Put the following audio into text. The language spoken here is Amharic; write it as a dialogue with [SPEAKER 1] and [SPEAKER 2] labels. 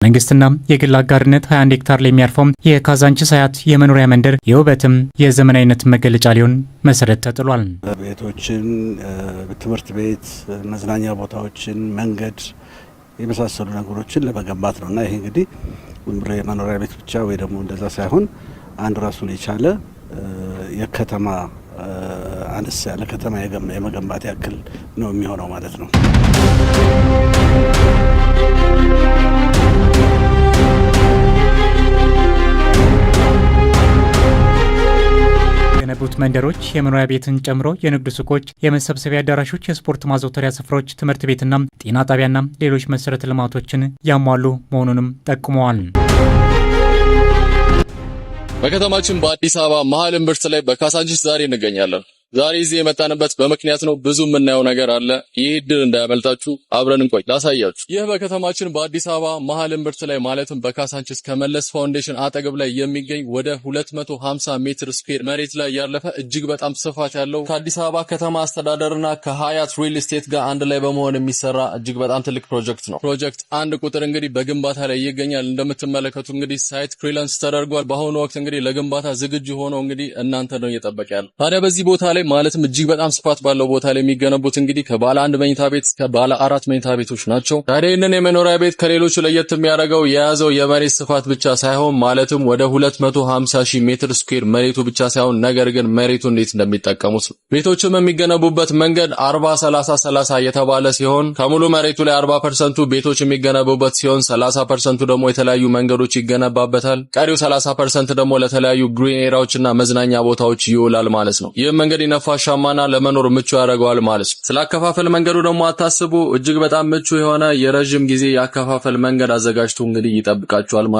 [SPEAKER 1] መንግስትና የግል አጋርነት 21 ሄክታር ላይ የሚያርፈው የካዛንቺስ አያት የመኖሪያ መንደር የውበትም የዘመናዊነት መገለጫ ሊሆን መሰረት ተጥሏል።
[SPEAKER 2] ቤቶችን፣ ትምህርት ቤት፣ መዝናኛ ቦታዎችን፣ መንገድ የመሳሰሉ ነገሮችን ለመገንባት ነው እና ይሄ እንግዲህ ዝም ብሎ የመኖሪያ ቤት ብቻ ወይ ደግሞ እንደዛ ሳይሆን አንድ ራሱን የቻለ የከተማ፣ አነስ ያለ ከተማ የመገንባት ያክል ነው የሚሆነው ማለት ነው።
[SPEAKER 1] የገነቡት መንደሮች የመኖሪያ ቤትን ጨምሮ የንግድ ሱቆች፣ የመሰብሰቢያ አዳራሾች፣ የስፖርት ማዘውተሪያ ስፍራዎች፣ ትምህርት ቤትና ጤና ጣቢያና ሌሎች መሰረተ ልማቶችን ያሟሉ መሆኑንም ጠቁመዋል።
[SPEAKER 3] በከተማችን በአዲስ አበባ መሀል እምብርት ላይ በካሳንቺስ ዛሬ እንገኛለን። ዛሬ እዚህ የመጣንበት በምክንያት ነው። ብዙ የምናየው ነገር አለ። ይህ እድል እንዳያመልጣችሁ፣ አብረን እንቆይ፣ ላሳያችሁ። ይህ በከተማችን በአዲስ አበባ መሀል እምብርት ላይ ማለትም በካሳንቺስ ከመለስ ፋውንዴሽን አጠገብ ላይ የሚገኝ ወደ 250 ሜትር square መሬት ላይ ያረፈ፣ እጅግ በጣም ስፋት ያለው፣ ከአዲስ አበባ ከተማ አስተዳደርና ከሀያት ሪል ስቴት ጋር አንድ ላይ በመሆን የሚሰራ እጅግ በጣም ትልቅ ፕሮጀክት ነው። ፕሮጀክት 1 ቁጥር እንግዲህ በግንባታ ላይ ይገኛል። እንደምትመለከቱ እንግዲህ site clearance ተደርጓል። በአሁኑ ወቅት እንግዲህ ለግንባታ ዝግጁ ሆኖ እንግዲህ እናንተን ነው እየጠበቀ ያለው። ታዲያ በዚህ ቦታ ላይ ማለትም እጅግ በጣም ስፋት ባለው ቦታ ላይ የሚገነቡት እንግዲህ ከባለ አንድ መኝታ ቤት እስከ ባለ አራት መኝታ ቤቶች ናቸው። ታዲያ ይህንን የመኖሪያ ቤት ከሌሎቹ ለየት የሚያደርገው የያዘው የመሬት ስፋት ብቻ ሳይሆን፣ ማለትም ወደ 250 ሺህ ሜትር square መሬቱ ብቻ ሳይሆን፣ ነገር ግን መሬቱ እንዴት እንደሚጠቀሙት ነው። ቤቶችም የሚገነቡበት መንገድ 40 30 30 የተባለ ሲሆን ከሙሉ መሬቱ ላይ 40% ኡ ቤቶች የሚገነቡበት ሲሆን 30% ኡ ደግሞ የተለያዩ መንገዶች ይገነባበታል። ቀሪው 30% ደግሞ ለተለያዩ green area ዎችና መዝናኛ ቦታዎች ይውላል ማለት ነው። ይህም እንግዲህ ነፋሻማና ለመኖር ምቹ ያደርገዋል ማለት ነው። ስለ አከፋፈል መንገዱ ደግሞ አታስቡ። እጅግ በጣም ምቹ የሆነ የረዥም ጊዜ የአከፋፈል መንገድ አዘጋጅቶ እንግዲህ ይጠብቃችኋል ማለት